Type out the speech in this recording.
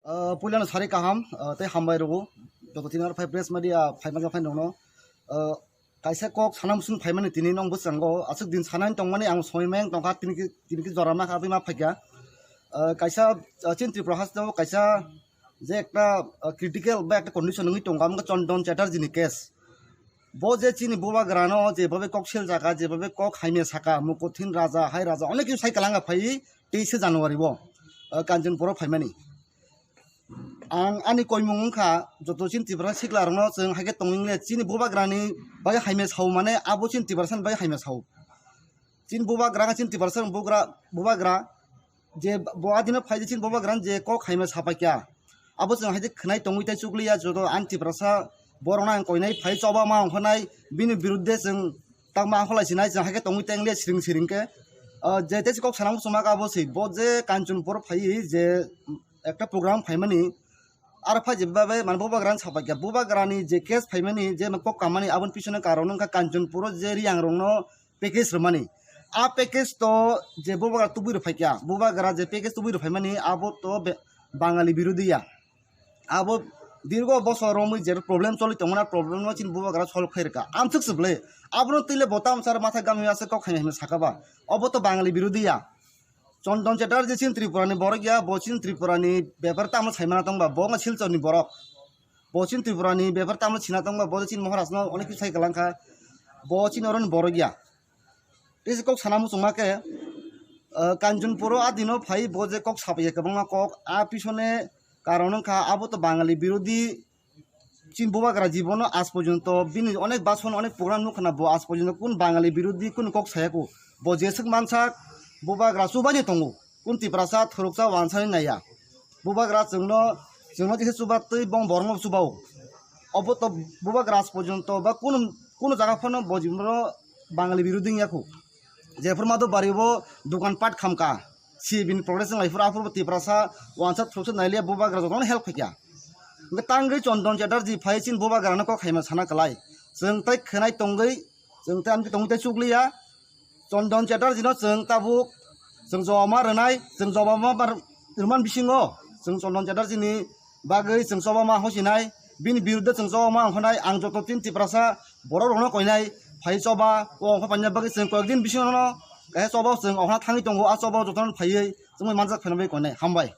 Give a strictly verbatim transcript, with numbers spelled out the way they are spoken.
Ah, puilano sari kaham, ah, tei hambai rwo. Joto tini aro phai press media phai manya phai nongno. Ah, kaisa kok sana musung phaimani tini nong bwskango. Aswk din sanani tongmani ang soi meng tongkha tini ki, tini ki jora ma kha twi ma phaikha. Ah, kaisa, ah, chini Tripura hasteo kaisa je ekta, ah, critical ba ekta condition wngwi tongo, amo khe Chondon Chatterjee ni case. Bo je chini bubagrano jebabe kok sel jaka, jebabe kok haimya saka, mukothin raja, hai raja, onek kisu sai kalanga phai teise January bo, ah, Kanchanpuro phaimani. Ang ani koimung wngkha, joto chini Tiprasa sikla rokno chwng haikhe tongwingle chini bubagrani bai haimya sao mane abo chini Tiprasani bai haimya sao. Chini bubagra, chini Tiprasa bugra, bubagra, je bo adino phai je chini bubagrani je kok haimya sapaikha. Abo chwng haikhe khwnai tongwi tei chukliya joto ani Tiprasa borokno ang koinai phai choba ma ongkhanai bini birudde chwng tangma ongkholai sinai chwng haikhe tongwi tei wngliya siring siring khe. Ah, je tei kok sana muchungma khe abo se bo je Kanchanpur phai je ekta program phaimani, aro phai je babe mane bubagrani sapaikha, bubagrani je case phaimani, je kok kamani, aboni pisongo karon wngkha Kanchanpuro je Riyangrokno package rwmani. A package to je bubagra tubui rwphaikha, bubagra je package tubui rwphaimani, abo to be-, Bangali birodhi ya. Abo dirgo bosor romwi je problem choli tongmani, problem no chini bubagra solve khai rwkha. Amsuk se bwle. Abono twi le bo tamsar matha gam hwnwi aswk kok haino hino saka ba. Obo to Bangali birodhi ya. Chondon Chatterjee chini Tripura ni borok ya, bo chini Tripura ni bepar tamo saimana tongba, bo wngkha Silchar ni borok. Bo chini Tripura ni bepar tamo sina tongba, bo chini Maharaj no onek kisu sai kalangkha. Bo chini oro ni borok ya. Tei se kok sana muchungma khe, ah, Kanchanpuro a dino phai bo je kok sapaiya kwbangma kok, a pisone karon wngkha abo to Bangali birodhi. Chini bubagra jibono aaj porjonto bini onek bason, onek program nukha na, bo aaj porjonto kun Bangali birodhi kun kok sayako. Bo jeswk mansak bubagra chubaino tongo. Kun Tiprasa thoroksa wansani naiya. Bubagra chwngno, chwngno kisa chuba twi bong borokno chubao. Obo to bubagra aaj porjonto ba kun, kun jaga phano bo jibono Bangali birodhi wngya kho. Jephru Madhu Bari bo dukan pat khamka. Si bini progress wng lai phuru aphuru bo Tiprasa wansa thuruksa nailiya bubagra jotono help khaikha. Hwnkhe tangwi Chondon Chatterjee phai chini bubagrano kok haima sana kwlai. Chwng tei khwnai tongwi, chwng tei amtwi tongwi tei chukliya. Chondon Chatterjee no chwng tabuk chwng joma rwnai, chwng joma ma bar-, rwman bisingo chwng Chondon Chatterjee ni bagwi chwng choba ma hosinai, bini birudde chwng choba ma ongkhanai, ang joto tin Tiprasa borok rokno koinai, phai choba o ongkha paina bagwi chwng koyek din bisingo no kaisa choba o chwng ongkha thangwi tongo, a choba o jotono phaiwi chwngwi manjak phaina bagwi koinai. Hambai.